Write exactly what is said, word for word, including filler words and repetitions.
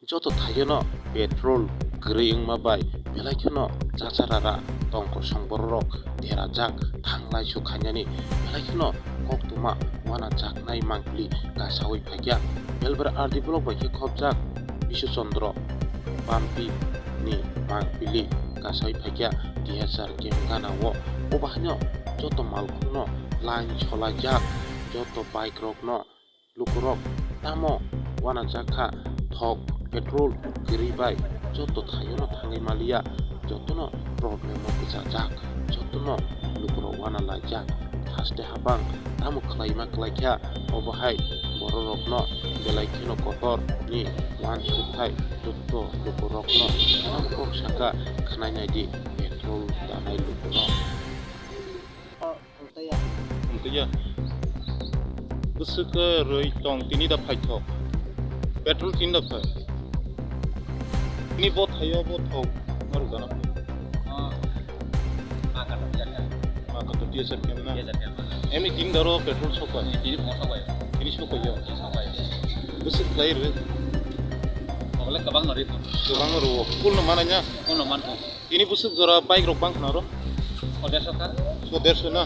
Joto thaiono petrol kwrwi wngma bai belai kheno chacharara tong kosong bororok derajak thanglai sukhainani belai kheno koktwma wanajaknai mangpili kasaui phaikha. Belbra R D block bai khe khopjak Bisu Chandra Bampi ni mangpili kasaui phaikha T H R camp gana o. Obo haino joto malkhungno line solaijak, joto bike rokno lukurok tamo wanajak kha, thok petrol kwrwi bai joto thaiono thangwi maliya, jotono problem o kwchajak, jotono lukurok wana laijak, haste habang tamo khwlaima kwlaikha, obo hai bororokno belai kheno kotor ni uansuk hai joto lukurokno tamo kok saka khwnai naidi petrol danai lukurok. Tongtwiya. Bwswk rwi tong tini da phaithok. Petrol tini da phai. Tini bo thaio bo thok. Norok gana phai. Ah, kata biar kan. Ma kato T S R camp na. Biar kan. Emni tini daro petrol sok bai. Tini mo sok bai. Tini sok bai ya. Tini sok bai. Bwswk khlai rwi. Ogle kabang nari. Kabang rwo. Full no mana nya. Full no man ko. Tini bwswk jora bike rok bang khna ro? Odersho kha. Odersho na?